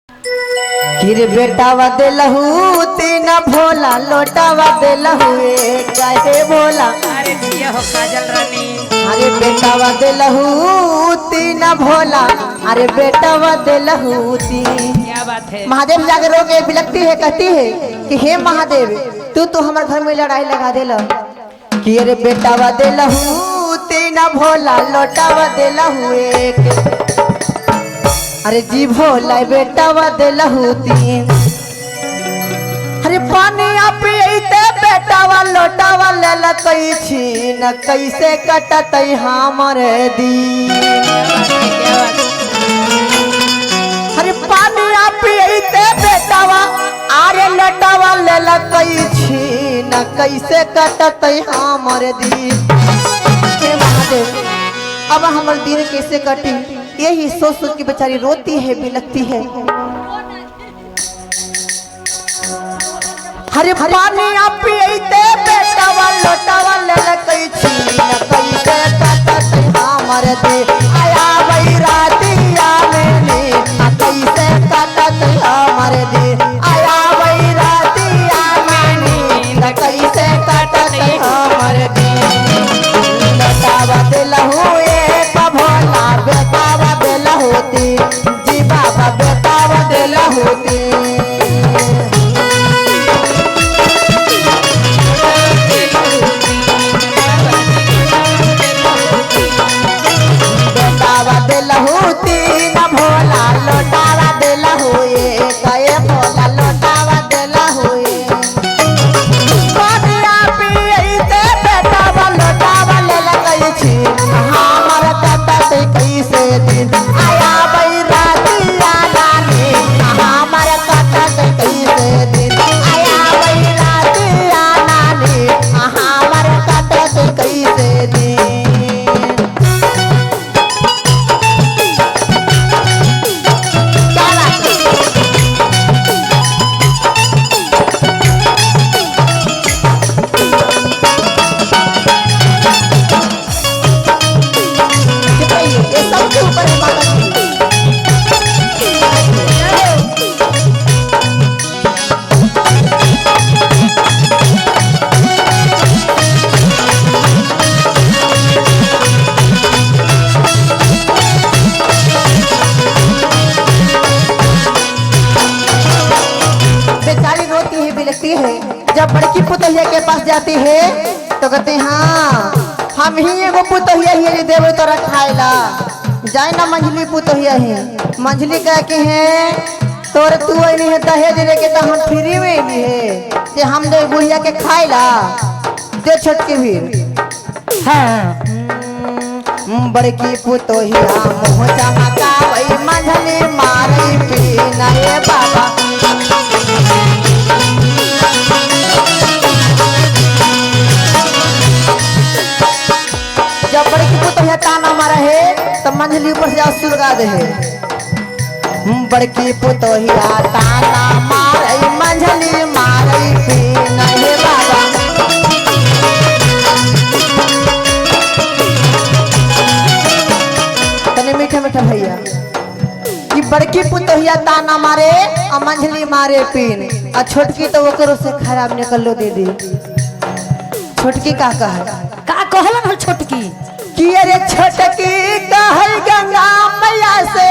किर बेटावा देलहू तीन भोला लोटावा देलहू काहे भोला। अरे जिया हो काजल रानी। अरे बेटावा देलहू तीन भोला, अरे बेटावा देलहू तीन। क्या बात है। महादेव जाकर रो के बिलखती है, कहती है कि हे महादेव तू तो हमारे घर में लड़ाई लगा देला। कि अरे बेटावा देलहू तीन भोला लोटावा देलहू एक। अरे जी भोला बेटावा देलहू तीन। अरे पानी पियते बेटावा लोटावा लेलतई छीन, कैसे कटतई हमरे दिन। क्या बात है। अरे पानी पियते बेटावा आरे लोटावा लेलतई छीन, कैसे कटतई हमरे दिन। हे महादेव अब हमर दिन कैसे कटी, यही सोच सोच के बेचारी रोती है बिलखती है। हरे पानी पियते बेटावा लोटावा लेलतई छीन, कैसे कटतई हमर दिन। आया वही रातिया में नी, कैसे कटतई हमर दिन। आया वही रातिया में नी, कैसे कटतई हमर दिन। लोटावा देलहू एक भोला बेटावा देलहू तीन, जी बाबा बेटावा देलहू तीन। बेटावा देलहू तीन भोला लोटावा देलहू एक, ए भोला लोटावा देलहू एक। पानिया पियते बेटावा लोटावा लेलकई छीन, हमर कटतई कैसे दिन। आया बई रातिया नानी, हमर कटतई कैसे दिन। आया बई रातिया नानी, हमर कटतई कैसे दिन। क्या बात है? ये सबके ऊपर है माता जी। बेचारी रोती है बिलखती है। जब बड़की पुतहिया के पास जाती है तो कहते हैं हाँ हम ही एगो पुतहिया ही जे देवे तोरा खाएला। जाए ना मंझली पुतहिया ही, मंझली कह के हैं तोर तू अइली है दहेज लेके तो हम फ्री में अइली है जे हम दे बुढ़िया के खाएला दे छोटकी भी। हाँ बड़की पुतहिया मुँह चमकावई मंझली मारई पीना ए बाबा। जब बड़की पुतहिया ताना मारा है तो मंझली ऊपर से सुलगा दे है। बड़की पुतहिया ताना मारई मंझली मारई पीना हे बाबा। तने मीठा मीठा भैया कि बड़की पुतहिया ताना मारे और मंझली मारे पीन, और छोटकी तो ओकरो से खराब निकल लो दीदी। छोटकी का कहे का कहलन हो छोटकी? कि अरे छोटकी कहल गंगा मैया से,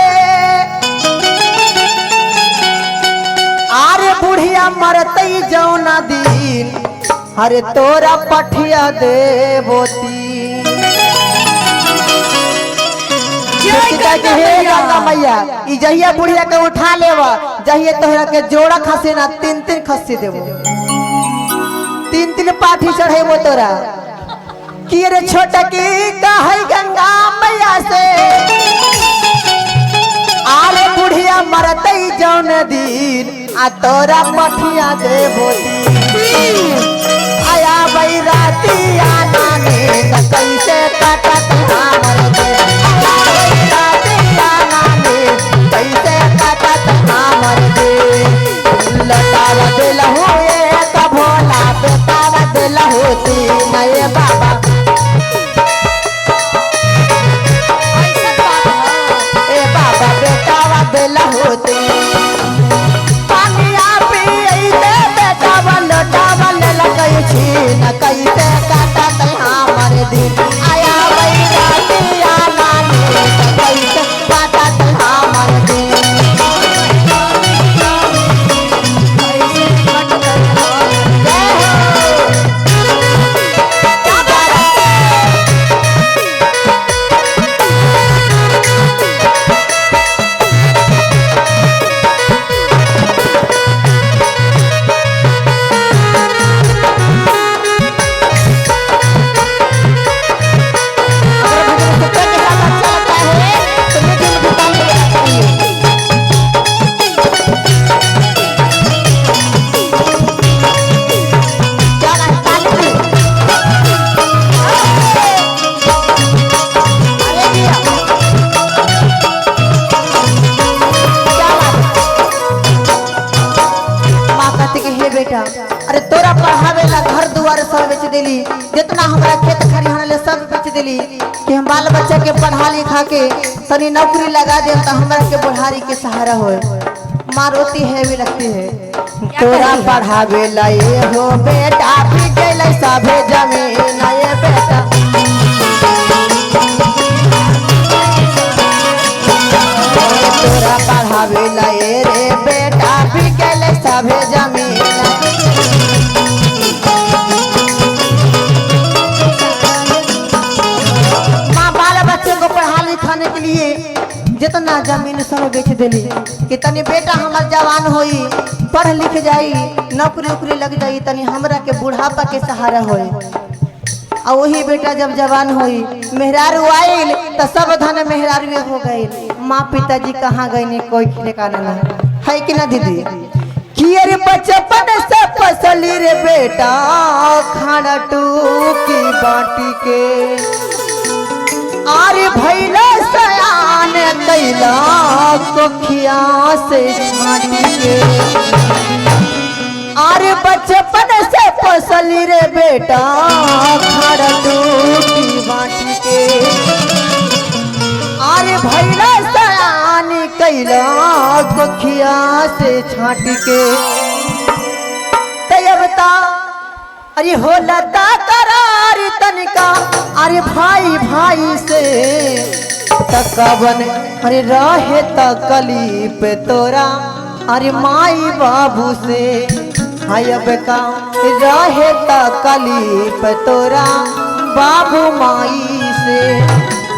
आरे बुढ़िया मरतई जौना दिन, अरे तोरा पठिया देबोती। जय के हे गंगा मैया ई जहिया बुढ़िया के उठा लेवा, जहिया तोहरा के जोड़ा खसी ना तीन तीन खसी देबो, तीन तीन पाठी चढ़ेबो तोरा। कि रे छोटकी कहई गंगा मैया से, आरे बुढ़िया मरतई जौन दिन, आ तोरा पठिया देबो तीन। आया बई रातिया नानी त कैसे कटत हमर दिन। आया बई रातिया नानी कैसे कटत हमर दिन। लटावा देलहू एक भोला बेटावा देलहू तीन ए बाबा। ऐसा बात है। ए बाबा बेटावा देलहू तीन। देली, जितना हमारा खेत खरिहान ले सब बेच देली कि हम बाल बच्चा के पढ़ा लिखा के तनी नौकरी लगा दे तो हमरा के बुढ़ारी के सहारा हो। माँ रोती है भी लगती है, तोरा पढ़ावे ला ये हो बेटा भी गेलै सभे जमीन ये बेटा, तोरा पढ़ावे ला ये रे बेटा भी गेलै सभे जमीन। माँ बाल बच्चे को पढ़ा लिखाने के लिए जितना जमीन सब बेच देली कि तनी बेटा हमार जवान होई, पढ़ लिख जाई, नौकरी उकरी लग जाई, तनी हमरा के बुढ़ापा के सहारा होई। और वही बेटा जब जवान होई मेहरारू आइल तो सब धन मेहरारू हो गई। माँ पिताजी कहाँ गए ने कोई ठिकाना ना है कि ना दीदी? कि अरे बचपन से फसली रे बेटा खाना टूकी बाटी के, आरे भैला सयान कैला कोखिया से छाटी के, आरे बचपन से फसली रे बेटा खाना टूकी बाटी के, आरे भैला सयान कैला कोखिया से छाटी के। तयबता अरे हो लता करार तनिका अरे भाई भाई से तकवन, अरे रहे तकलीफ तोरा अरे माई बाबू से, हाय अब का रहे तकलीफ तोरा बाबू माई से।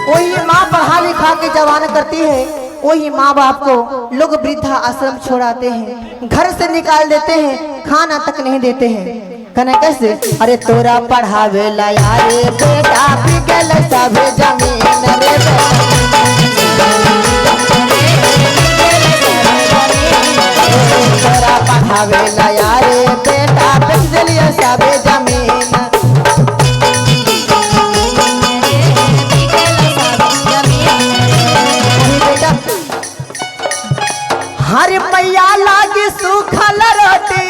वही माँ पढ़ा लिखा के जवान करती है, वही माँ बाप को लोग वृद्धा आश्रम छोड़ाते हैं, घर से निकाल देते हैं, खाना तक नहीं देते हैं। कने कैसे? अरे तोरा पढ़ावे ला यारे बेटा भी गेल सभे जमीन रे बेटा, तोरा पढ़ावे ला यारे बेटा बेच देलिए सभे जमीन। बेटा हर मैया लागी सूखल रोटी,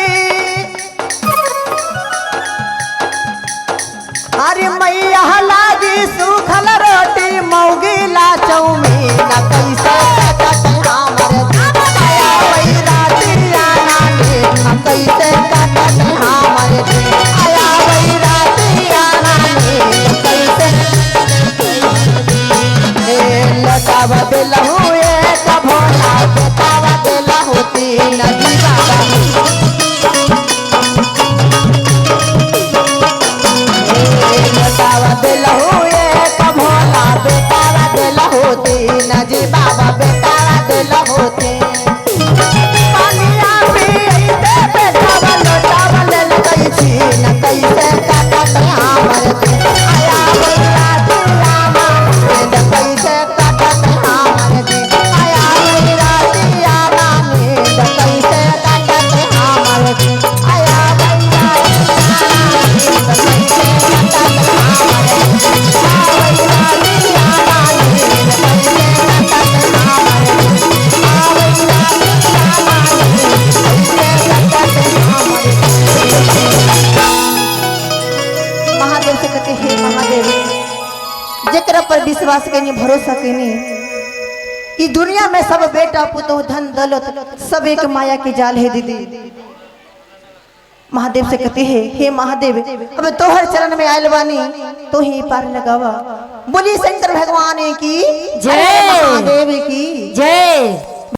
अरे मैया लागी सूखल रोटी मौगीला चौमीन कैसे कटत हमर आया वही राती आना ने कैसे कटत हमर आया वही राती आना ने कैसे लटावा देलहु एक भोला बेटावा देलहु तीन जी बाबा, बेटावा देलहु एक भोला बेटावा देलहु तीन जी बाबा बेटावा देलहु तीन। पानिया पीते बेटावा लोटावा ले लगई छी न कैसे काटत हमर आया बौला दिया मान कैसे काटत हमर आया बौला दिया मान कैसे काटत हमर आया बौला महादेव से कहते हे महादेव, जेकरा पर विश्वास कनी भरोसा कनी ई दुनिया में सब बेटा पुतोह धन दौलत सब एक माया के जाल है दीदी। महादेव से कहते हैं हे महादेव, अब तोहर चरण में आयल बानी तो ही पार लगावा। बोली शंकर भगवान की जय, महादेव की जय।